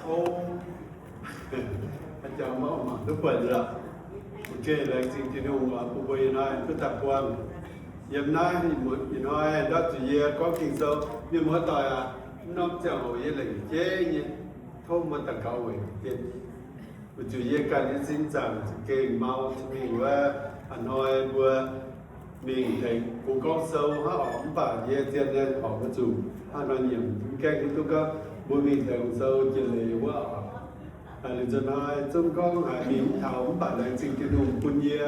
Tov jangx maiv mangc duqv buatc nzengc. Ok, laengz zingh Tin-Hungh oc, bun mbuo ih hnoi duqv daaih buangh yiem naaiv ih hnoi ndortv zuqc yie gorngv Ging-Sou. Mienh muoz-doic aac, norm ziangh hoc yie lengc jeiv nyei, tov mbuo daux gaux weic dien. Weic zuqc yie ganh nyei sin zaangc za'gengh mau cin mingh wuov, a'hnoi mbuo mingh tengx bungx gorngv sou hnangv oc, mv baac yie zien nyei horpc maiv zuqc hnangv nor nyiemc, mv gaengh hiuv duqv gorngv mbuo mingh tengx sou jiex leiz wuov oc. Liuz nzunc hnoi zungv gorngv haiz mingh mv taux, mv baac laengz zingh Tin-Hungh bun yie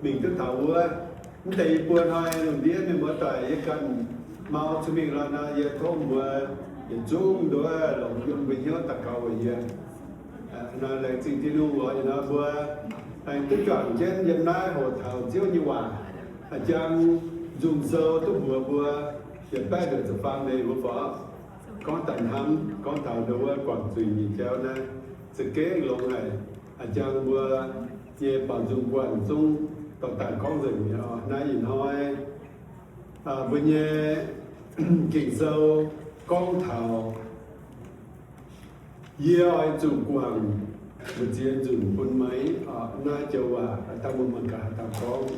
mingh duqv taux wuov. Mv deix yie buo hnoi lungh ndiev mienh muoz-doic yie ganh mau cin mingh lorqc nor, yie tov mbuo yietc zungv nduov longc yiem mbuo hnyouv daux gaux weic yie. Laengz zingh Tin-Hungh oc, ih hnoi mbuo aengx duqv juangc jienv yiem naaiv hoc taux Ziouv nyei waac. Jang nzung sou duqv mbuox mbuo, yietc baeqv nduqc ziepc faam leiz mbuo fov gorngv daaih hnamv gorngv taux ndau wuov guangc zuiz nyei jauv naaiv za'gengh longx haic. Jang mbuo nyei baaux nzung guanh zungv dorh daaih gorngv nzengc mi'aqv. Naaiv ih hnoi mbuo nyei Ging-Sou gorngv taux yie oix zuqc guangc mbu'ziex nzunc bun meih. Naaiv joux waac dangh mbuo mangc gaax daaih gorngv.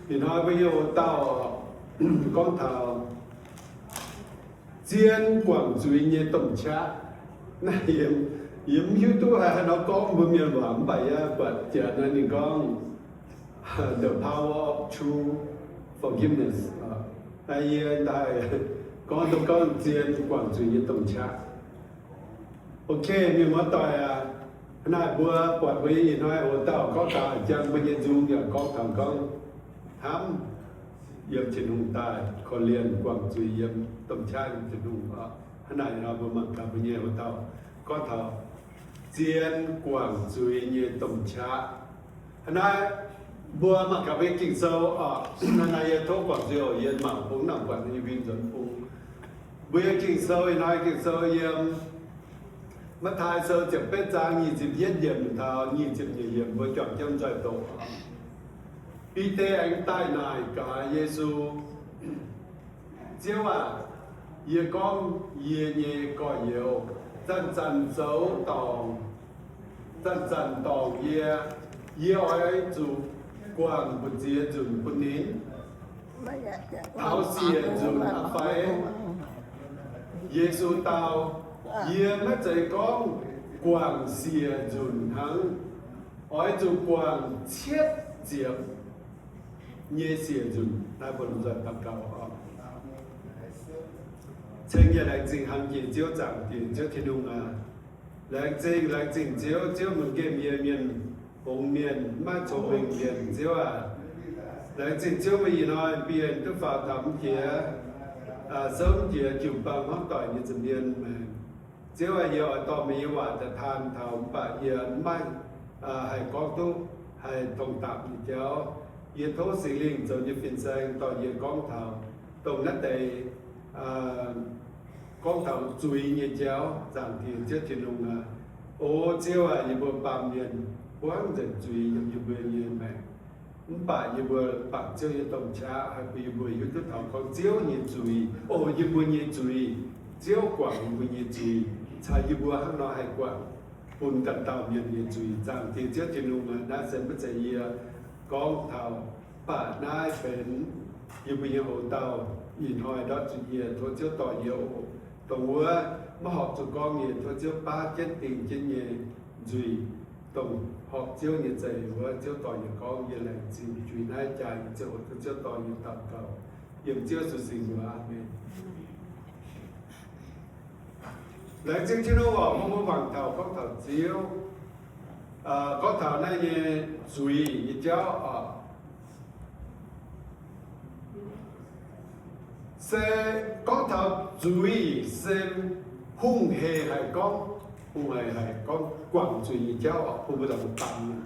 Ih hnoi mbuo nyei hoc dauh gorngv taux zien guangc zuiz nyei domh qaqv. Naaiv yie mv hiuv duqv haaix nor gorngv mbuo mienh waac, mv baac yie buatc jiex naaiv ninh gorngv The Power of True Forgiveness. Naaiv yie daaih gorngv duqv gorngv zien guangc zuiz nyei domh qaqv. Ok, mienh muoz-doic aac, hnangv naaic mbuo buatc mbuo ih hnoi hoc dauh gorngv taux jang mbuo nyei nzung yaac gorngv taux gorngv hnamv yiem Tin-Hungh daaih, korv-lienh guangc zuiz yiem domh qaqv yiem Tin-Hungh. Hnangv naaic nor mbuo mangc gaax mbuo nyei hoc dauh gorngv taux zien guangc zuiz nyei domh qaqv. Hnangv naaic mbuo mangc gaax mbuo nyei Ging-Sou oc. Hnangv naaic yie tov guangc zuiz oc, yie mangc bung nangc buatc yie win nzuonx bung. Mbuo nyei Ging-Sou ih hnoi Ging-Sou yiem Matv^taai Sou ziepc betv zaang nyic ziepc yietv yiemc taux nyic ziepc nyeic yiemc mbuo juangc jienv nzoih doqc. Bide aengx daaih naaic gaax Yesu, Ziouv aac, yie gorngv yie nyei gorx-youz zanc-zanc zoux dorngc, zanc-zanc dorngc yie, yie oix zuqc guangc mbu'ziex nzunc bun ninh? Taux siec nzunc aqv fai? Yesu dau, Yie maiv zeiz gorngv guangc siec nzunc hnangv. Oix zuqc guangc cietv ziepc nyei siec nzunc. Naaiv bun nzoih daux gaux oc. Ceng yie laengz zingh hnamv jiex Ziouv, zaangc diex Ziouv Tin-Hungh aac. Laengz zingh, laengz zingh Ziouv, Ziouv maiv nqemh yie mienh, hngongx mienh, maiv cong-mengh mienh, Ziouv aac. Laengz zingh Ziouv meih ih hnoi bienh duqv faaux taux mv jiex, souv mv jiex jiu-baang hmuangv doic nyei nza'hmien maengc. Ziouv aac, yie oix dorh meih nyei waac daaih taan taux, mv baac yie maiv haih gorngv duqv haih tong dapc nyei jauv. Yie tov Singx Lingh zoux nyei fin-saeng dorh yie gorngv taux dongh naaiv deix gorngv taux zuiz nyei jauv. Zaangc diex Ziouv Tin-Hungh aac, o Ziouv aac, yie mbuo baamh mienh buangv nzengc zuiz yiem yie mbuo nyei maengc. Mv baac yie mbuo bangc Ziouv nyei domh qaqv haih bun yie mbuo hiuv duqv taux gorngv Ziouv nyei zuiz, o yie mbuo nyei zuiz, Ziouv guangc yie mbuo nyei zuiz, caux yie mbuo hnangv nor haih guangc bun ganh dauh mienh nyei zuiz. Zaangc diex Ziouv Tin-Hungh aac, naaiv se maiv zeiz yie gorngv taux, mv baac naaiv benx yie mbuo nyei hoc dauh ih hnoi ndortv zuqc yie, tov Ziouv dorh yie oc. Dongh wuov maiv horpc zuqc gorngv nyei, tov Ziouv baav jienv dingh jienv nyei nzuih, dongh horpc Ziouv nyei za'eix wuov, Ziouv dorh yie gorngv. Yie laengz zingh juix naaiv jaax nyei ziangh hoc, tov Ziouv dorh yie daux gaux yiem Ziouv Yesu singx mbuox. Aamen. Laengz zingh Tin-Hungh oc. Mbuo mangc taux gorngv taux Ziouv, gorngv taux naaiv nyei zuiz nyei jauv oc. Se gorngv taux zuiz se hungh heic haic gorngv, hungh heic haic gorngv guangc zuiz nyei jauv oc, bun mbuo daaih mbuo baamh mienh.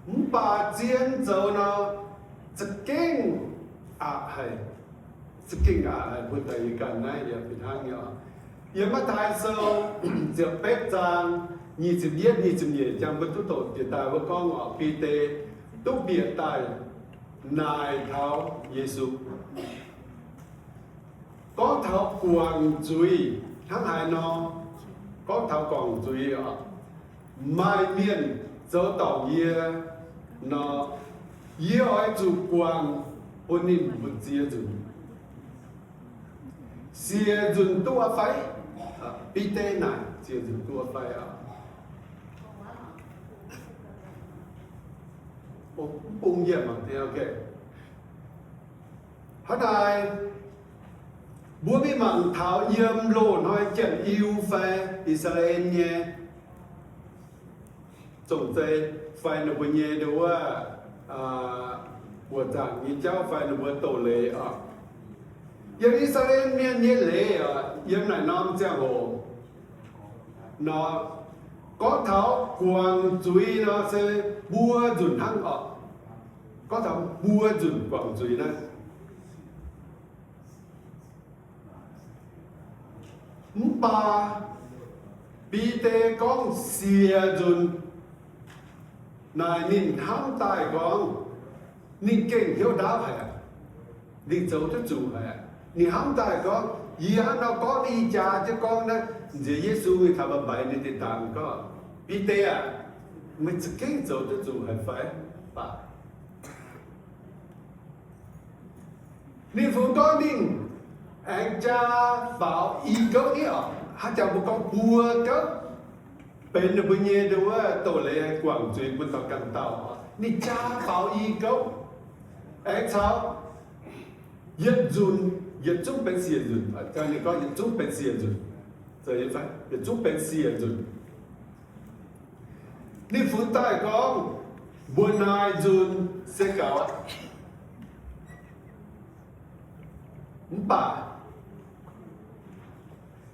Mv baac zien zoux nor, za'gengh aqc haic, za'gengh aqc haic bun daaih yie ganh naaiv yaac fih hnangv nyei oc. Yiem Matv^taai Sou ziepc betv zaang nyic ziepc yietv, nyic ziepc nyeic, jang mbuo duqv doqc jiex daaih wuov gorngv oc, Bide duqv bieqc daaih naaic taux Yesu, gorngv taux guangc zuiz hnangv haaix nor, gorngv taux guangc zuiz oc, maaih mienh zoux dorngc yie nor, yie oix zuqc guangc bun ninh mbu'ziex nzunc. Siec nzunc duqv fai? Bide naaic, siec nzunc duqv fai oc? Mv bung yie mangc deix. Hnangv naaic, mbuo mingh mangc taux yiem loz-hnoi Janx-Iu fai I^saa^laa^en nyei zong-zei fai ninh mbuo nyei nduov wuov, buoqc zaangc nyei jauv fai ninh mbuo doz-leiz oc. Yiem I^saa^laa^en mienh nyei leiz oc, yiem naaic norm ziangh hoc nor, gorngv taux guangc zuiz nor se buo nzunc hnangv oc. Gorngv taux buo nzunc guangc zuiz naaiv. Mv baac Bide gorngv siec nzunc naaic ninh hnamv daaih gorngv, ninh gengh hnyouv ndaauv haic, ninh zoux duqv zuqc haic. Ninh hnamv daaih gorngv, yie hnangv nor gorngv, ninh jaa jienv gorngv naaiv nziex Yesu mingh taux mba'mbaiz ninh deix dangx gorngv, Bide aah! Meih za'gengh zoux duqv zuqc haic fai? Mv baac ninh fungx gorngv ninh aengx jaa faaux i gouv ni oc. Haaix jangx mbuo gorngv buo gouv benx ninh mbuo nyei nduov wuov doz-leiz guangc zuiz bun taux ganh dauh. Ninh jaa faaux i gouv, aengx caux yietc nzunc, yietc zungv benx siec nzunc. Ninh gorngv yietc zungv benx siec nzunc. Yietc zungv benx siec nzunc. Ninh fungx daaih gorngv mbuoqc naaic nzunc se gaux. Mv baac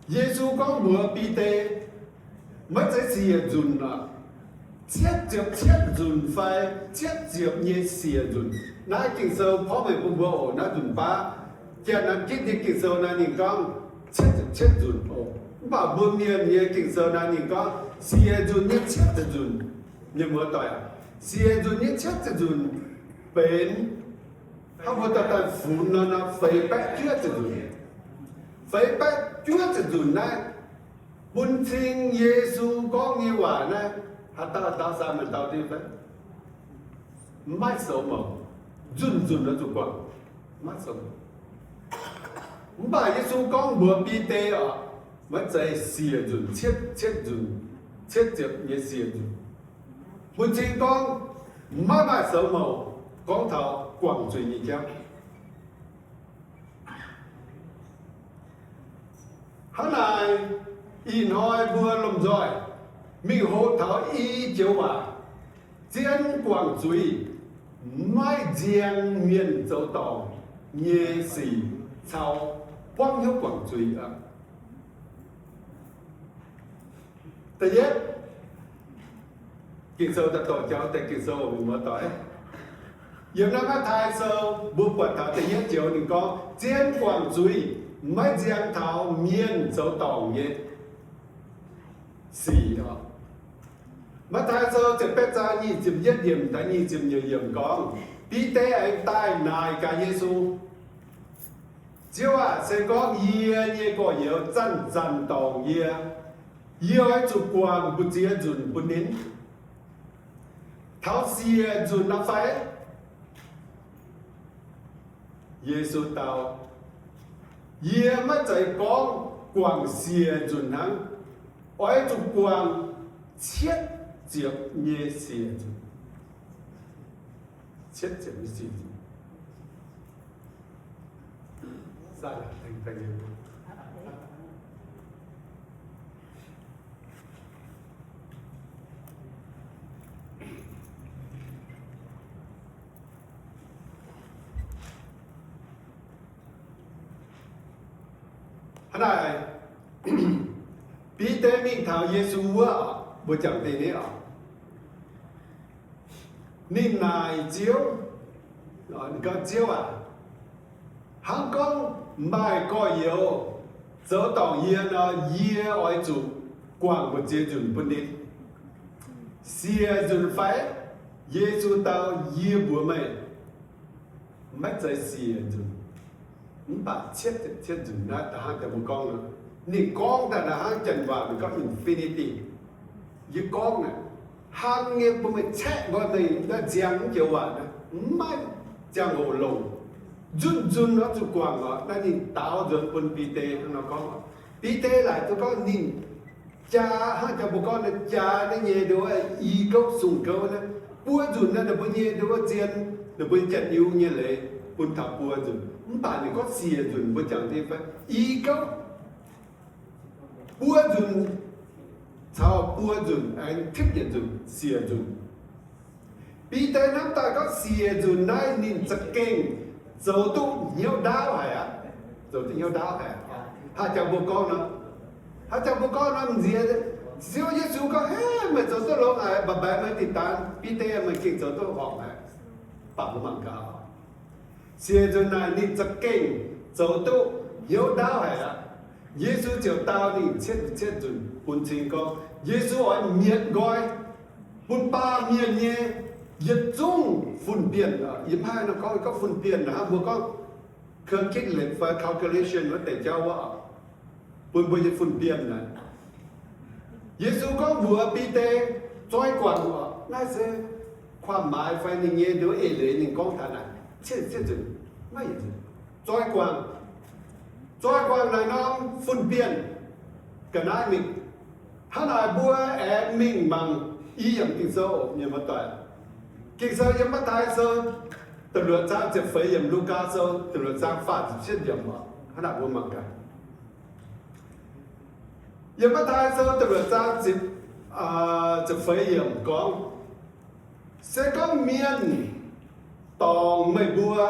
Yesu gorngv mbuox Bide, maiv zeiz siec nzunc oc, cietv ziepc cietv nzunc fai cietv ziepc nyei siec nzunc. Naaiv Ging-Sou porv mengh bun mbuo oc, naaiv nzunc baav. Janx-Nanv Gitv nyei Ging-Sou naaiv ninh gorngv cietv ziepc cietv nzunc oc. Mv baac mbuo Mienh nyei Ging-Sou naaiv ninh gorngv siec nzunc nyei cietv ziepc nzunc. Mienh muoz-doic, siec nzunc nyei cietv ziepc nzunc benx hnangv mbuo daaih daaih funx nor, nor feix baeqv juov ziepc nzunc. Feix baeqv juov ziepc nzunc naaiv, bun cing Yesu gorngv nyei waac naaiv, haaix dauh haaix dauh sai maanc dauh diuh fai? Maiv sou mouc. Nzunc nzunc oix zuqc guangc. Maiv sou mouc. Mv baac Yesu gorngv mbuox Bide oc, maiv zeiz siec nzunc, cietv, cietv nzunc, cietv ziepc nyei siec nzunc. Bun cing gorngv maiv maaih sou mouc gorngv taux guangc zuiz nyei jauv. Hnangv naaic, ih hnoi mbuo lomh nzoih mingh hoqc taux i joux waac, zien guangc zuiz, maiv nziang mienh zoux dorngc nyei sic cau buangv hnyouv guangc zuiz aqv. Da'yietv, Ging-Sou daaih dorh jauv deix Ging-Sou muoz-doic. Yiem naaiv Matv^taai Sou mbuo buatc taux da'yietv joux ninh gorngv, zien guangc zuiz maiv nziang taux mienh zoux dorngc nyei sic oc. Matv^taai Sou ziepc betv zaang nyic ziepc yietv yiemc taux nyic ziepc nyeic yiemc gorngv, Bide aengx daaih naaic gaax Yesu, Ziouv aah! Se gorngv yie nyei gorx-youz zanc-zanc dorngc yie, yie oix zuqc guangc mbu'ziex nzunc bun ninh? Taux siec nzunc nor fai? Yesu dau, Yie maiv zeiz gorngv guangc siec nzunc hnangv. Oix zuqc guangc cietv ziepc nyei siec nzunc. Cietv ziepc nyei siec nzunc. Hnangv naaic, Bide mingh taux Yesu wuov, mbuo jangx deix ni oc. Ninh naaic Ziouv, Ziouv aac, hnangv gorngv maaih gorx-youz zoux dorngc yie nor, yie oix zuqc guangc mbu'ziex nzunc bun ninh? Siec nzunc fai? Yesu dau, Yie mbuox meih, Maiv zeiz siec nzunc, mv baac cietv, cietv nzunc naaiv da'hnangv jangx mbuo gorngv nor, ninh gorngv daaih naaiv hnangv janx waac ninh gorngv infinity. Yie gorngv naaic, hnangv nyei bun meih caeqv nqoi meih naaiv nziang mv joux waac naaiv, mv maaih ziangh hoc longc. Nzunc nzunc oix zuqc guangc oc. Naaiv ninh daaux nzuonx bun Bide hnangv nor gorngv oc. Bide laaic duqv gorngv ninh jaa, hnangv jaa mbuo gorngv naaiv jaa naaiv nyei nduov i gouv sung gouv naaiv, buo nzunc naaiv ninh mbuo nyei nduov zien, ninh mbuo janx-iu nyei leiz bun taux buo nzunc. Mv baac ninh gorngv siec nzunc mbuo jangx deix fai i gouv buo nzunc caux buo nzunc aengx tipv yietc nzunc siec nzunc. Bide hnamv daaih gorngv siec nzunc naaiv ninh za'gengh zoux duqv hnyouv ndaauv haic aqv. Zoux duqv hnyouv ndaauv haic. Haaix jangx mbuo gorngv nor, haaix jangx mbuo gorngv nor m'nziex, Ziouv Yesu gorngv, Hei, meih zoux duqv longx haic, mba'mbaaix meih dinh daan, Bide, meih gengh zoux duqv horpc haic. Baac mbuo mangc gaax, siec nzunc naaic ninh za'gengh zoux duqv hnyouv ndaauv haic aqv. Yesu ziouc dau ninh cietv, cietv nzunc bun cing gorngv Yesu oix mietc nqoi bun baamh mienh nyei yietc zungv fun-bienh. Yie maiv haih nor gorngv, gorngv fun-bienh naaic hnangv mbuo gorngv เครื่องคิดเลข fai calculation wuov deix jauv wuov, bun mbuo nyei fun-bienh naaic. Yesu gorngv mbuox Bide, Zoi guangc oc. Naaiv se ความหมาย fai ninh nyei nduov eix leiz ninh gorngv taux naaic cietv, cietv nzunc, maiv yietc nzunc. Zoi guangc, zoi guangc naaic norm fun-bienh ga'naaiv mingh. Hnangv naaic mbuo aengx mingh mangc i yiemc Ging-Sou oc, mienh muoz-doic. Ging-Sou yiem Matv^taai Sou da'luoqc zaang ziepc feix yiemc, Lugaa Sou da'luoqc zaang faah ziepc cietv yiemc oc. Hnangv naaic mbuo mangc gaax. Yiem Matv^taai Sou da'luoqc zaang ziepc, ziepc feix yiemc gorngv, Se gorngv mienh dorngc meih mbuo,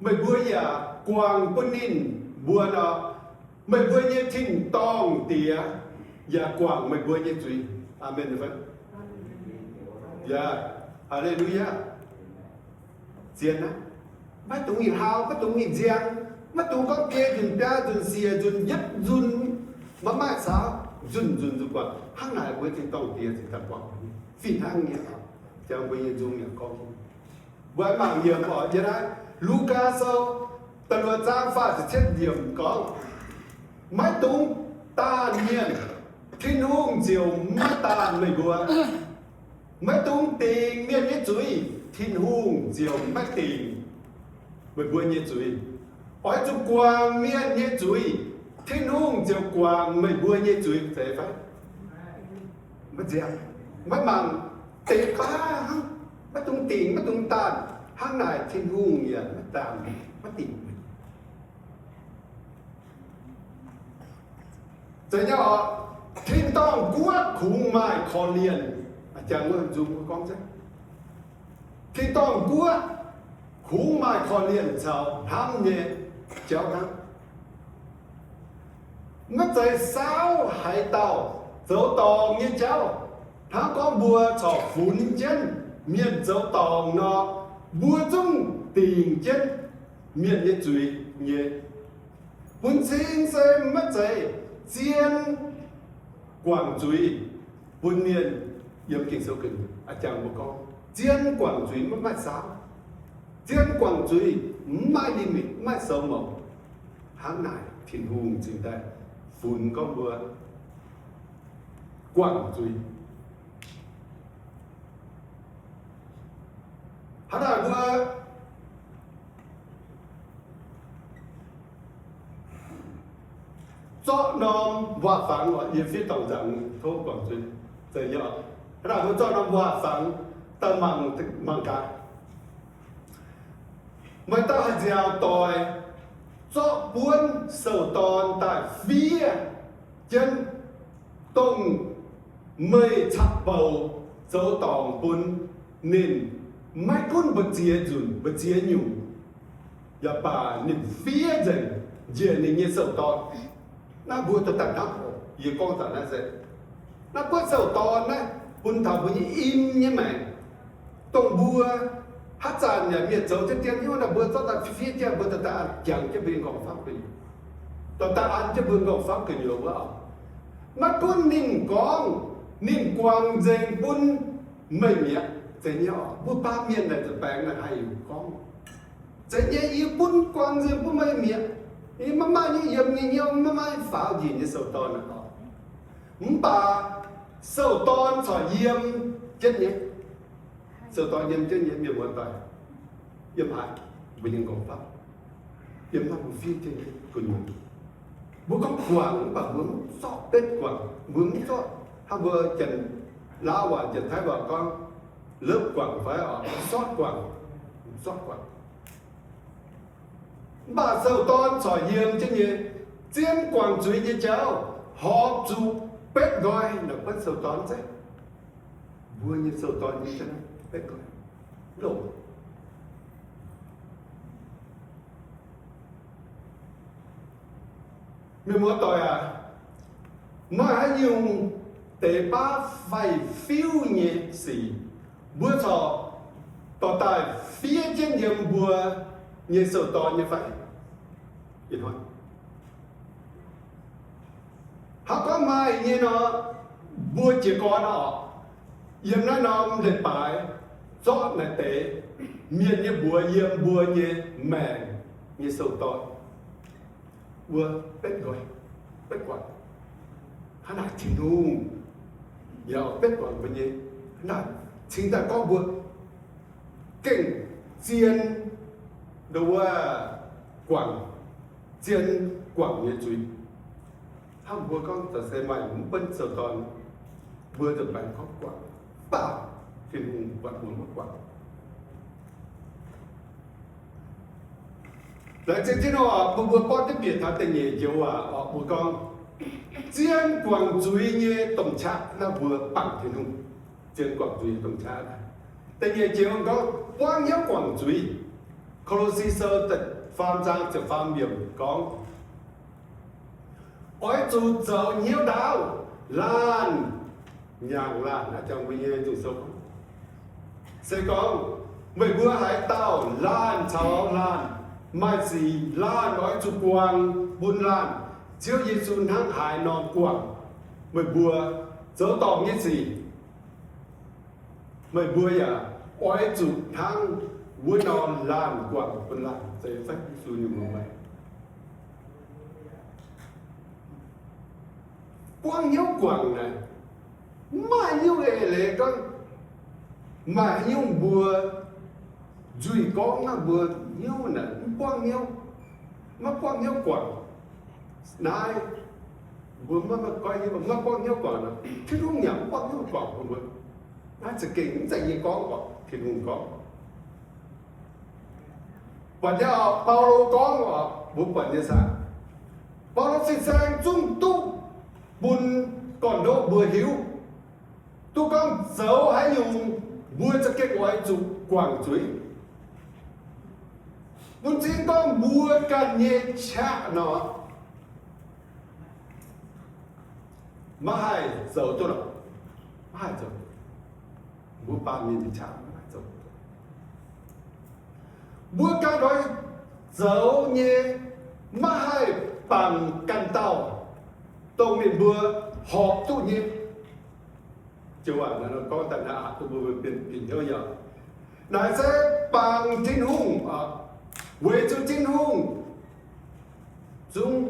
meih mbuo yaac guangc bun ninh mbuo nor, meih mbuo nyei tin-dorngh Diex yaac guangc meih mbuo nyei zuiz. Aamen fai? Yaac, Haa^le^lu^yaa. Zien aqv. Maiv dungx mingh haau, maiv dungx mingh nziang, maiv dungx gorngv biei nzunc, biaa nzunc, siec nzunc, yietv nzunc, maiv maaih caux nzunc nzunc nzunc guangc. Hnangv naaic mbuo tin-dorngh Diex cingx daaih guangc fih hnangv nyei. Jangx mbuo nyei nzung yaac gorngv, mbuo mangc yiem oc, yiem naaiv Lugaa Sou da'luoqc zaang faah ziepc cietv yiemc gorngv, Maiv dungx daanh mienh, Tin-Hungh ziouc maiv daanh meih mbuo. Maiv dungx dingc mienh nyei zuiz, Tin-Hungh ziouc maiv dingc meih mbuo nyei zuiz. Oix zuqc guangc mienh nyei zuiz, Tin-Hungh ziouc guangc meih mbuo nyei zuiz. Zeiz fai? Maiv nziang, maiv mangc, deix baav hnangv, maiv dungx dingc, maiv dungx daanh. Hnangv naaic Tin-Hungh yaac maiv daanh, maiv dingc. Zeiz nyei oc. Tin-dorngh guoqv kungx maaih korv-lienh. Jangx wuov nzung gorngv, tin-dorngh guoqv kungx maaih korv-lienh caux hnamv nyei jauv hnangv. Maiv zeiz saauv haaix dauh zoux dorngc nyei jauv. Hnangv gorngv mbuo corc funx jienv mienh zoux dorngc nor, mbuo zungv dingc jienv mienh nyei zuiz nyei. Bun cing se maiv zeiz zien guangc zuiz bun mienh. Yiem Ging-Sou aav jangx mbuo gorngv, zien guangc zuiz maiv maaih saauv. Zien guangc zuiz maiv maaih limit, maiv maaih sou mouc. Hnangv naaic Tin-Hungh cingx daaih funx gorngv mbuo guangc zuiz. Hnangv naaic mbuo zorqv norm waac-fangx, yie fiev dorngc nzangc, tov guangc zuiz. Hnangv naaic mbuo zorqv norm waac-fangx daaih mangc, mangc gaax. Maaih dauh haih nziaauc doic zorqv buonv sou-dorn daaih fiev jienv, dongh meih caqv-bouc zoux dorngc bun ninh. Maiv gunv mbu'ziex nzunc, mbu'ziex nyungc, yaac baac ninh fiev nzengc njiec ninh nyei sou-dorn. Naaiv mbuo dorh daaih hnamv oc. Yie gorngv daaih naaiv se, naaiv buonv sou-dorn naaiv bun taux mbuo nyei im nyei maengc. Dongh mbuo haaix zanc yaac mienh zoux jienv dien hnyouv naaiv, mbuo zorqv daaih fiev jienv, mbuo dorh daaih an jangx jienv mbuo nyei nqorngv-famv gu'nyuoz, dorh daaih an jienv mbuo nqorngv-famv gu'nyuoz wuov oc. Maiv gunv ninh gorngv, ninh guangc nzengc bun meih mi'aqv. Zeiz nyei oc. Mbuo baamh mienh naaic nza'baengx naaic haih gorngv, Zeiz nyei, yie bun guangc nzengc bun meih mi'aqv. Yie maiv maaih nyungc yiem nyei hnyouv, maiv maaih faaux njiec nyei sou-dorn aqv. Mv baac sou-dorn corc yiem jienv nyei. Sou-dorn yiem jienv nyei, mienh muoz-doic, yiem haaix, mbuo nyei nqox fauv, yiem naaiv mbuo fiev jienv nyei gu'nyuoz. Mbuo gorngv guangc, mv baac mbuo mv zorqv betv guangc, mbuo mv zorqv hnangv mbuo Janx-Laauv waac, Janx-Taiv waac gorngv lopv guangc fai oc, sortv guangc, sortv guangc. Mv baac sou-dorn corc yiem jienv nyei. Zien guangc zuiz nyei jauv horpc zuqc betv nqoi, naaic buonv sou-dorn zeiv. Mbuo nyei sou-dorn nyei jauv betv nqoi, longx. Mienh muoz-doic aac, maaih haaix nyungc deix baav faix-fiuv nyei sic mbuo corc dorh daaih fiev jienv yiem mbuo nyei sou-dorn nyei fai? Ih hnoi hnangv gorngv maaih nyei nor, mbuo jiez gorn oc, yiem naaiv norm leiz-baaix zorqv naaic deix mienh nyei mbuox yiem mbuo nyei maengc nyei sou-dorn wuov betv nqoi, betv guangc. Hnangv naaic Tin-Hungh yaac betv guangc mbuo nyei. Hnangv naaic cingx daaih gorngv mbuo gengh zien nduov guangc, zien guangc nyei zuiz. Hnangv mbuo gorngv daaih se maaih mv buonv sou-dorn, mbuo nzunc baengx gorngv guangc, mv baac Tin-Hungh buatc mbuo maiv guangc. Laengz zingh Tin-Hungh oc, bun mbuo borqv jienv bieqc taux da'nyeic joux waac oc, mbuo gorngv zien guangc zuiz nyei domh qaqv naaiv mbuo bangc Tin-Hungh. Zien guangc zuiz nyei domh qaqv naaiv. Da'nyeic joux gorngv buangv hnyouv guangc zuiz. Ko^lo^si Sou faam zaang ziepc faam yiemc gorngv, oix zuqc zoux hnyouv ndaauv, laanh, nyaangc laanh, a'jangc mbuo nyei Ging-Sou gorngv, se gorngv meih mbuo haaix dauh laanh caux laanh maaih sic, laanh oix zuqc guangc bun laanh, Ziouv Yesu hnangv haaix nor guangc meih mbuo zoux dorngc nyei sic, meih mbuo yaac oix zuqc hnangv wuov nor laanh guangc bun laanh. Zeiz fai Yesu nyei mbuox meih? Buangv hnyouv guangc naaic, mv maaih nyungc eix leiz gorngv maaih haaix nyungc mbuo nzuih gorngv naaiv mbuo hnyouv naaic mv buangv hnyouv, maiv buangv hnyouv guangc. Naaiv mbuo maiv maaih goiv hnyouv, maiv buangv hnyouv guangc nor, Tin-Hungh yaac mv buangv hnyouv guangc bun mbuo. Naaiv za'gengh mv zeiz yie gorngv oc, Tin-Hungh gorngv. Buatc nyei oc, Baulo gorngv oc, mbuo buatc nyei saah? Baulo fin-saeng zungv duqv bun gorn-ndoqv mbuo hiuv, duqv gorngv zoux haaix nyungc mbuo za'gengh oix zuqc guangc zuiz. Bun cing gorngv mbuo ganh nyei qaqv nor, maiv haih zoux duqv lorqc. Maiv haih zoux. Mbuo baamh mienh nyei qaqv maiv haih zoux. Mbuo ganh oix zoux nyei maiv haih bangc ganh dauh, dongh mienh mbuo horpc duqv nyei. Joux waac naaiv gorngv daaih naaiv aqc duqv mbuo bienh hnyouv nyei. Naaiv se bangc Tin-Hungh, weic zuqc Tin-Hungh zungv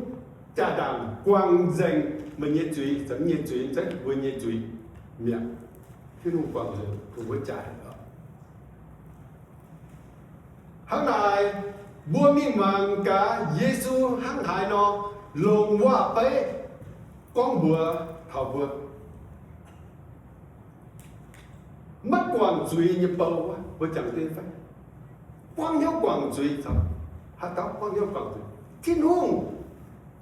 jaa-ndaangc guangc nzengc meih nyei zuiz, zanc nyei zuiz, zanc mbuo nyei zuiz mi'aqv. Tin-Hungh guangc nzengc dongh wuov jaaix. Hnangv naaic, mbuo mingh mangc gaax Yesu hnangv haaix nor longc waac-beiv gorngv mbuox taux mbuo. Maiv guangc zuiz nyei bou, mbuo jangx jienv fai? Buangv hnyouv guangc zuiz, haaix dauh buangv hnyouv guangc zuiz? Tin-Hungh.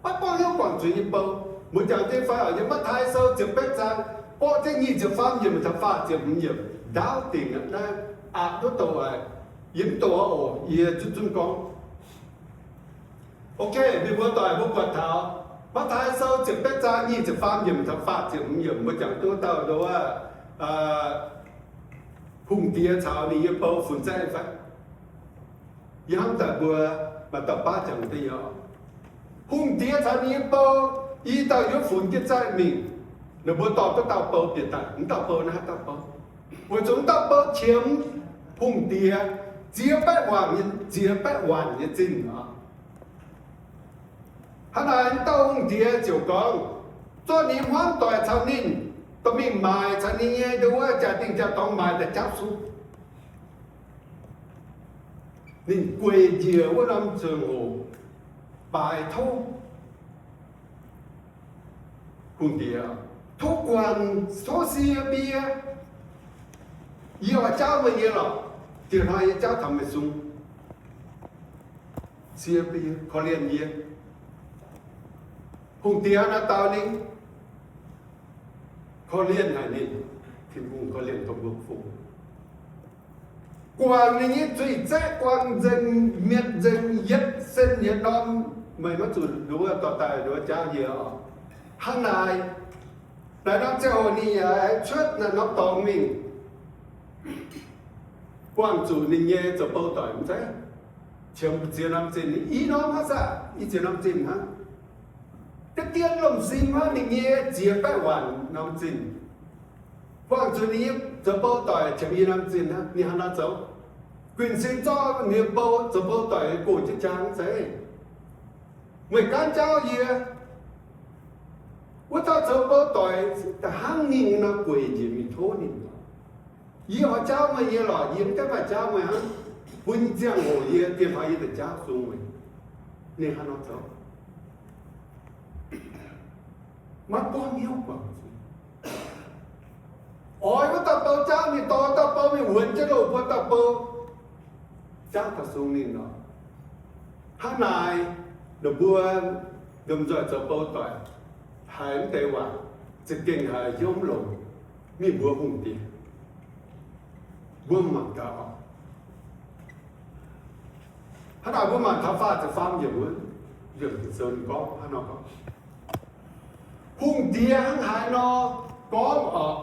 Maiv buangv hnyouv guangc zuiz nyei bou, mbuo jangx jienv fai oc? Yiem Matv^taai Sou ziepc betv zaang, borqv jienv nyic ziepc faam yiemc taux faah ziepc hmz yiemc, ndaauv dingc aqv naaiv, aqc duqv douh aqv. Yie mv douh oc, yie zunv zunv gorngv. Ok, mienh muoz-doic, mbuo buatc taux Matv^taai Sou ziepc betv zaang nyic ziepc faam yiemc taux faah ziepc hmz yiemc, mbuo jangx duqv dauh ndoqv, hungh diex caux ninh nyei bou funx zaeqv fai? Yie hnamv daaih mbuo maaih dauh baav jangx deix nyei oc. Hungh diex caux ninh nyei bou i dauh yaac funx jienv zaeqv mingh. Ninh mbuo dorh duqv dauh bou bieqc daaih, mv dauh bou naaiv haaix dauh bou? Weic zuqc mv dauh bou qiemx hungh diex ziex baeqv waanc nyei, ziex baeqv waanc nyei zinh oc. Hnangv naaic, dauh hungh diex ziouc gorngv, zorqv ninh hmuangv doic caux ninh dorh mingh maaic caux ninh nyei nduov jaa-dingh jaa-dorngx maaic daaih jaauv sung. Ninh gueic njiec wuov norm ziangh hoc baaix tov hungh diex, tov guangc, tov sie bie, yie oix jaauv meih nyei lorqc. Dieh hnoi yie jaauv taux meih sung, sie bie, korv-lienh yie. Hungh diex naaiv dau ninh, korv-lienh haic ninh. Tin-Hungh korv-lienh dongh mbuo fungc, guangc ninh nyei zuiz zaeqv, guangc nzengc, mietc nzengc, yietc sen yietc norm. Meih maiv zuqc nduov dorh daaih nduov jaauv yie oc. Hnangv naaic, naaiv norm ziangh hoc ninh yaac cuotv naaiv norm dorngx mingh, buangh zuqc ninh nyei zoux bou doic mv zeiz, qiemx ziex norm zinh, i norm hnangv saah, i ziex norm zinh hnangv. Deix dien lomh sin hnangv, ninh nyei ziex baeqv waanc norm zinh, buangh zuqc ninh nyei zoux bou doic qiemx i norm zinh hnangv. Ninh hnangv naaiv zoux, guinh sin zorqv ninh nyei bou, zoux bou doic gox jienv jaa mv zeiz. Meih gaanv jaauv yie, wuov dauh zoux bou doic da'hnangv ninh nor gueic njiec mingh tov ninh. Yie oix jaauv meih nyei lorqc, yie mv gaengh maaih jaauv meih hnangv. Bun ziangh hoc yie, dieh hnoi yie daaih jaauv sung meih. Ninh hnangv nor zoux. Maiv buangv hnyouv guangc zuiz. Oix wuov dauh bou jaauv, ninh dorh dauh bou mingh wuonx jienv loz mbuo dauh bou, jaauv taux sung ninh nor. Hnangv naaic, ninh mbuo lomh nzoih zoux bou doic, haiz mv deix waac, za'gengh haiz hnyouv mv longx. Mingh mbuox hungh diex, mbuo mangc gaax oc. Hnangv naaic mbuo mangc taux faah ziepc faam yiemc wuov, yiemc Ging-Sou ninh gorngv hnangv nor gorngv, hungh diex hnangv haaix nor gorngv oc.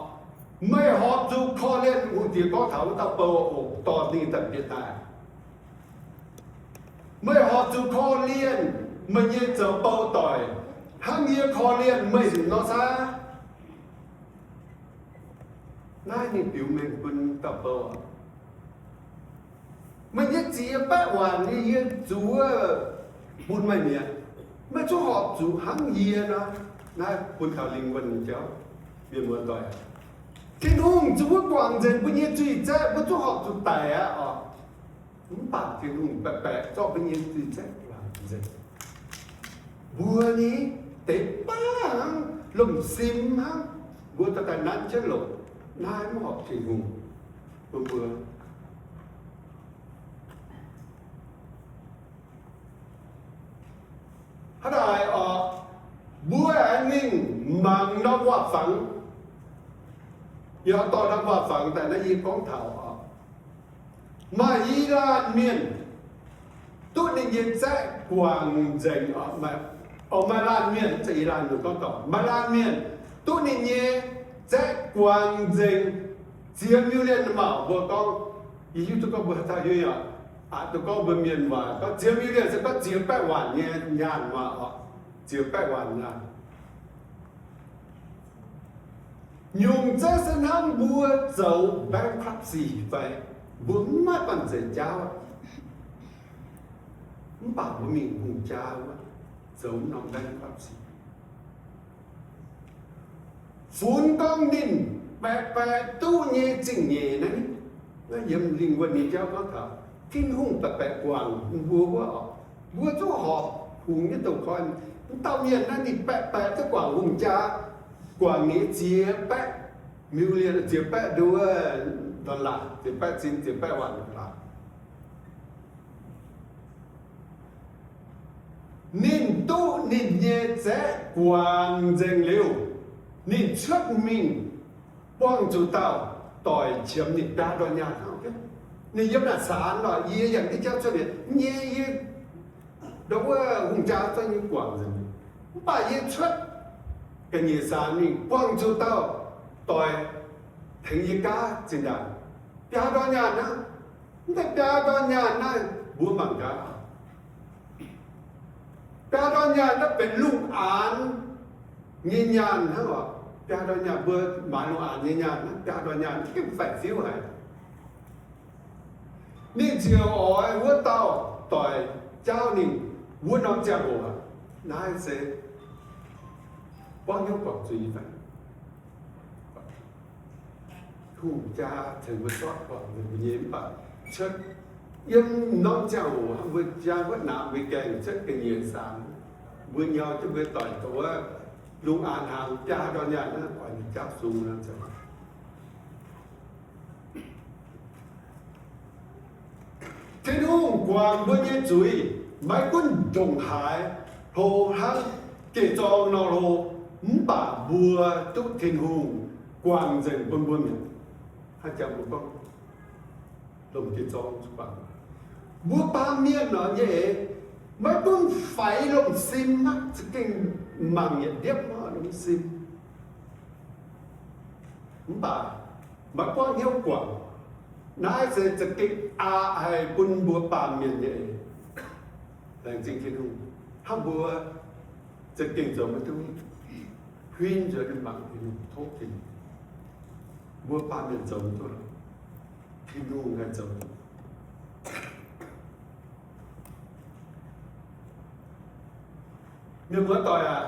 Meih horpc zuqc korv-lienh, hungh diex gorngv taux wuov dauh bou oc, dorh ninh daaih bieqc daaih. Meih horpc zuqc korv-lienh meih nyei zoux bou doic hnangv yie korv-lienh meih nor saah? Naaiv ninh biux mengh bun dauh bou oc. Meih nyei ziex baeqv waanc nyei yie zuov bun meih mi'aqv. Meih zungv horpc zuqc hnangv yie nor. Naaiv bun taux lingh wuonh nyei jauv, mienh muoz-doic. Tin-Hungh zuqc mbuo guangc nzengc mbuo nyei zuiz zaeqv, mbuo zungv horpc zuqc daic aqv oc. Mv baac Tin-Hungh baeqc baeqc zorqv mbuo nyei zuiz zaeqv guangc nzengc. Mbuo ni, deix baav hnangv, lomh sim hnangv, mbuo dorh daaih nanv jienv longc, naaiv mv horpc Tin-Hungh bun mbuo. Hnangv naaic oc, mbuo aengx mingh mangc norm waac-fangx. Yie dorh norm waac-fangx daaih naaiv yie gorngv taux oc, maaih i laanh mienh duqv ninh nyei zaeqv guangc nzengc oc. Maaih, oc, maaih laanh mienh, mv zeiz i laanh mienh gorngv dorngc, maaih laanh mienh duqv ninh nyei zaeqv guangc nzengc ziex million mauc. Mbuo gorngv, yie hiuv duqv gorngv mbuo haaix dauh hiuv nyei oc. Aqc duqv gorngv mbuo mienh waac gorngv ziex million se gorngv ziex baeqv waanc nyei nyaanh maah oc. Ziex baeqv waanc nyaanh. Nyungc zeiv se hnangv mbuo zoux bankruptcy fai mbuo mv maaih banh zeic jaauv, mv baac mbuo mingh hungh jaa wuov, zoux norm bankruptcy. Funx gorngv ninh baeqc baeqc duqv nyei zingh nyeic naaiv, naaiv yiem lingh wuonh nyei jauv gorngv taux Tin-Hungh baeqc baeqc guangc mbuo wuov oc. Mbuo zungv horpc hungx nyei douz-koiv. Mv dauh mienh naaiv ninh baeqc baeqc duqv guangc hungh jaa, guangc nyei ziex baeqv million, ziex baeqv nduov dollar, ziex baeqv zinh, ziex baeqv waanc dollar. Ninh duqv ninh nyei zaeqv guangc nzengc liuz, ninh cuotv mingh buangh zuqc dauh doic qiemx ninh biaa ndorn nyaanh hnangv. Ninh yiem naaic saanx lorqc, yie yangh diuh jauv cuotv mi'aqv nyei, yie ndau wuov hungh jaa zorqv nyei guangc nzengc. Mv baac yie cuotv ga'nyiec saanx mingh buangh zuqc dauh doic tengx yie gaav zinh ndaangc biaa ndorn nyaanh hnangv. Mv deix biaa ndorn nyaanh naaiv mbuo mangc gaax. Biaa ndorn nyaanh naaiv benx lungh aanx nyei nyaanh hnangv oc. Biaa ndorn nyaanh mbuo maaiz lungh aanx nyei nyaanh hnangv, biaa ndorn nyaanh mv gengh faix-fiuv haic. Ninh ziouc oix wuov dauh doic jaauv ninh wuov norm ziangh hoc. Naaiv se buangv hnyouv guangc zuiz fai? Hungh jaa ceix mbuo zorqv guangc mbuo nyei mv baac cuotv yiem norm ziangh hoc mbuo jaa wuov naamh mbuo gaengh cuotv ga'nyiec saangx, mbuo nyau jienv mbuo doic douz wuov lungh aanx hnaangx biaa ndorn nyaanh naaiv oix ninh jaauv sung nor. Tin-Hungh guangc mbuo nyei zuiz maiv gunv ndongc haaix hlo hnangv geh zorng nor hlo, mv baac mbuo duqv Tin-Hungh guangc nzengc bun mbuo mi'aqv. Haaix jangx mbuo gorngv longc geh zorng guangc, mbuo baamh mienh nor nyei eix, maiv gunv faix longc sim aqv, za'gengh mangc yietc ndiepv nor longc sim. Mv baac maiv buangv hnyouv guangc. Naaiv se za'gengh aqc haic bun mbuo baamh mienh nyei eix. Laengz zingh Tin-Hungh, hnangv mbuo za'gengh zoux maiv duqv, huin nzuonx mangc Tin-Hungh, tov Tin-Hungh. Mbuo baamh mienh zoux maiv duqv, Tin-Hungh haih zoux. Mienh muoz-doic aac,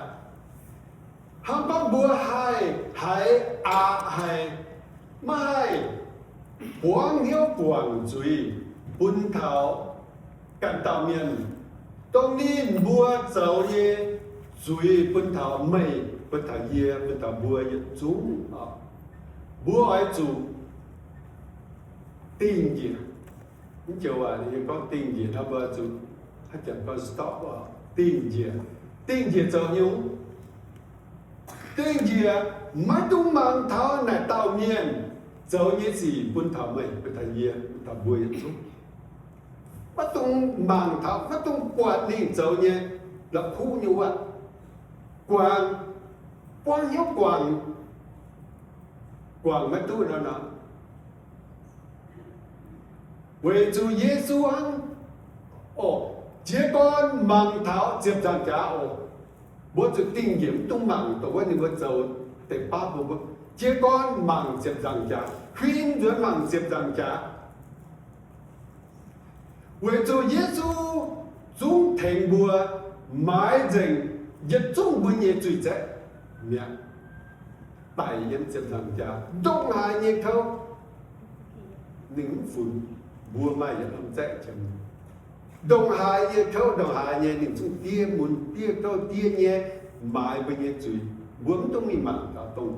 hnangv gorngv mbuo haih haiz aqc haic, maiv haih buangv hnyouv guangc zuiz bun taux ganh dauh mienh, dongh ninh mbuo zoux nyei zuiz bun taux meih, bun taux yie, bun taux mbuo yietc zungv oc, mbuo oix zuqc dingh njiec. Mv joux waac ninh gorngv dingh njiec nor, mbuo zuqc haaix zanc gorngv stop oc, dingh njiec. Dingh njiec zoux nyungc? Dingh njiec maiv dungx mangc taux naaic dauh mienh zoux nyei sic bun taux meih, bun taux yie, bun taux mbuo yietc zungv. Maiv dungx mangc taux, maiv dungx buatc ninh zoux nyei la'kuqv nyei wuov. Guangc, buangv hnyouv guangc, guangc maiv duqv nor nor. Weic zuqc Yesu hnangv, oc, jiez gorn mangc taux ziepc nzaangc jaax oc. Mbuo zuqc dingh njiec mv dungx mangc dongh wuov ninh mbuo zoux deix baav bun mbuo. Jiez gorn mangc ziepc nzaangc jaax, huin nzuonx mangc ziepc nzaangc jaax. Weic zuqc Yesu zungv tengx mbuo maaiz nzengc yietc zungv mbuo nyei zuiz zaeqv mi'aqv. Daic yiem ziepc nzaangc jaax, ndongc haaix nyei kouv ninh mv funx, mbuo maaih yietc norm zaeqv jiem. Ndongc haaix nyei kouv, ndongc haaix nyei ninh zungv diev mun diev gouv diev nyei maaiz mbuo nyei zuiz. Mbuo mv dungx mingh mangc taux dongh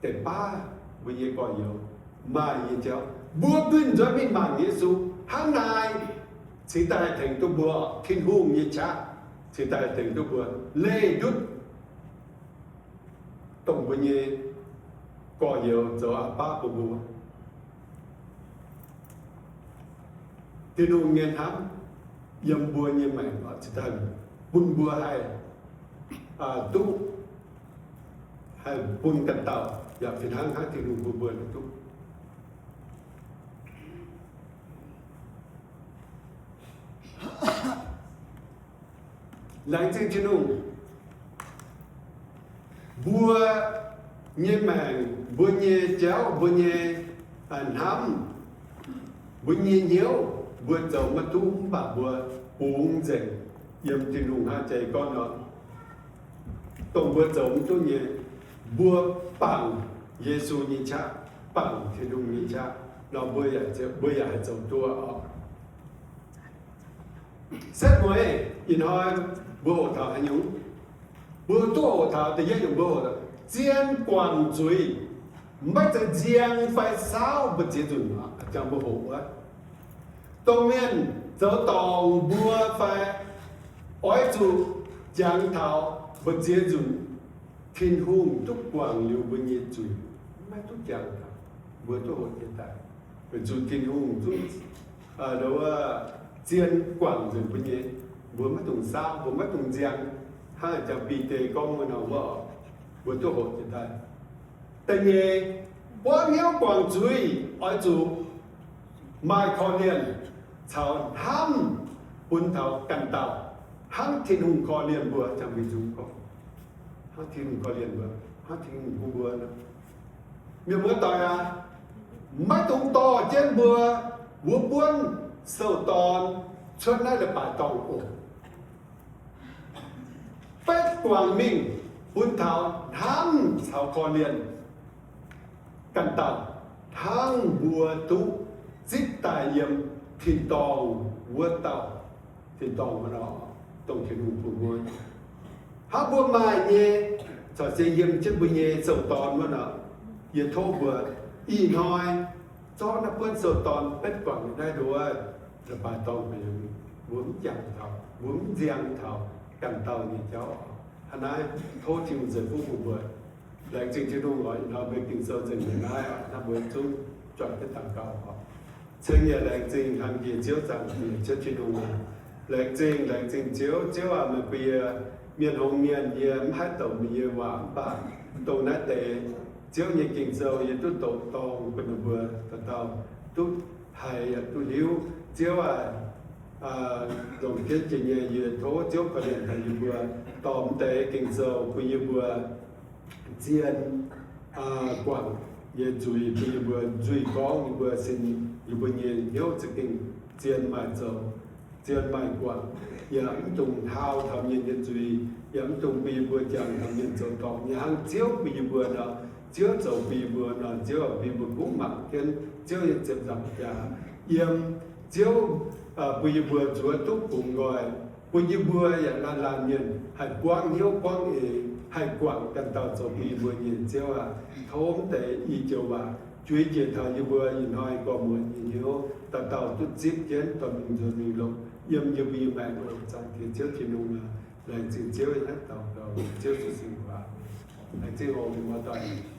deix baav mbuo nyei gorx-youz maaih nyei jauv. Mbuo gunv nzuonx mingh mangc Yesu. Hnangv naaic cingx daaih tengx duqv mbuo, Tin-Hungh nyei qaqv cingx daaih tengx duqv mbuo leih ndutv dongh mbuo nyei gorx-youz zoux aqc baav bun mbuo. Tin-Hungh nyei hnamv yiem mbuo nyei maengc oc, cingx daaih bun mbuo haih duqv, haih bun ganh dauh yaac fih hnangv hnangv Tin-Hungh bun mbuo duqv. Laengz zingh Tin-Hungh. Mbuo nyei maengc, mbuo nyei jauv, mbuo nyei hnamv, mbuo nyei hnyouv, mbuo zoux maiv duqv mv baac mbuo bungx nzengc yiem Tin-Hungh hnangv. Jiex gorngv nor, dongh mbuo zoux mv duqv nyei, mbuo bangc Yesu nyei qaqv, bangc Tin-Hungh nyei qaqv nor, mbuo yaac, mbuo yaac haih zoux duqv oc. Setv mueiz ih hnoi mbuo hoqc taux haaix nyungc? Mbuo duqv hoqc taux da'yietv nyungc, mbuo hoqc zien guangc zuiz. Maiv zeiz nziang fai saauv mbu'ziex nzunc, jangx mbuo hoqc wuov. Dongh mienh zoux dorngc mbuo fai oix zuqc jangx taux mbu'ziex nzunc, Tin-Hungh duqv guangc liuz mbuo nyei zuiz. Maiv duqv jangx taux, mbuo duqv hoqc jiex daaih. Weic zuqc Tin-Hungh zungv zien guangc nzengc mbuo nyei, mbuo maiv dungx saauv, mbuo maiv dungx nziang. Hnangv jangx Bide gorngv wuov nor, mbuo duqv hoqc jiex daaih. Da'nyeic, buangv hnyouv guangc zuiz oix zuqc maaih korv-lienh caux hnamv bun taux ganh dauh, hnangv Tin-Hungh korv-lienh mbuo. Jangx mbuo nzung gorngv, hnangv Tin-Hungh korv-lienh mbuo, hnangv Tin-Hungh bun mbuo. Mienh muoz-doic aac, maiv dungx dorh jienv mbuo wuov buonv Sou-dorn cuotv naaiv leiz-baaix dorngh oc. Betv guangc mingh bun taux hnamv caux korv-lienh ganh dauh, hnangv mbuo duqv zipv daaih yiem tin-dorngh wuov dauh, tin-dorngh wuov nor, dongh Tin-Hungh bun mbuo. Hnangv mbuo maaih nyei, corc se yiem jienv mbuo nyei sou-dorn wuov nor, yie tov mbuo ih hnoi zorqv naaiv buonv sou-dorn betv guangc naaiv nduov, leiz-baaix dorngh mbuo mv jangx taux, mbuo mv nziang taux ganh dauh nyei jauv. Hnangv naaiv tov Tin-Hungh ceix fuqv bun mbuo. Laengz zingh Tin-Hungh oc, ih hnoi mbuo Ging-Sou nzengc nyei naaiv, hnangv mbuo zungv juangc jienv daux gaux oc. Ceng yaac laengz zingh hnangv jiex Ziouv, zaangc jiex Ziouv Tin-Hungh aac. Laengz zingh, laengz zingh Ziouv. Ziouv aac, meih bun yie mienh hngongx mienh, yie mv haih douc meih nyei waac, mv baac dongh naaiv deix Ziouv nyei Ging-Sou yie duqv doqc dorngh bun ninh mbuo dauh dauh duqv haiz yaac duqv hiuv. Ziouv aac, longc jienv jiex nyei, yie tov Ziouv korv-lienh taux yie mbuo, dorh mv deix Ging-Sou bun yie mbuo zien guangc nyei nzuih, bun yie mbuo nzuih gorngv yie mbuo sin, yie mbuo nyei hnyouv za'gengh zien maaih zoux, zien maaih guangc, yaac mv dungx hau taux mienh nyei nzuih, yaac mv dungx bun yie mbuo jangx taux mienh zoux dorngc nyei hnangv Ziouv bun yie mbuo nor. Ziouv zoux bun yie mbuo nor, Ziouv bun yie mbuo kungx mangc jienv Ziouv nyei ziepc nzaangc jaax, yiem Ziouv bun yie mbuo nzuonx duqv bungx nqoi, bun yie mbuo yaac laanh laanh mienh haih buangv hnyouv buangv eix, haih guangc ganh dauh zoux bun yie mbuo nyei. Ziouv aac, tov mv deix i joux waac juix jiex taux yie mbuo ih hnoi gorx-muoc nyei hnyouv, dauh dauh duqv zipv jienv dorh mingh nzuonx mingh longc yiem yie mbuo nyei maengc oc. Zaangc Diex Ziouv Tin-Hungh aac, laengz zingh Ziouv nyei daux gaux, Ziouv Yesu sin waac. Laengz zingh oc, mienh muoz-doic.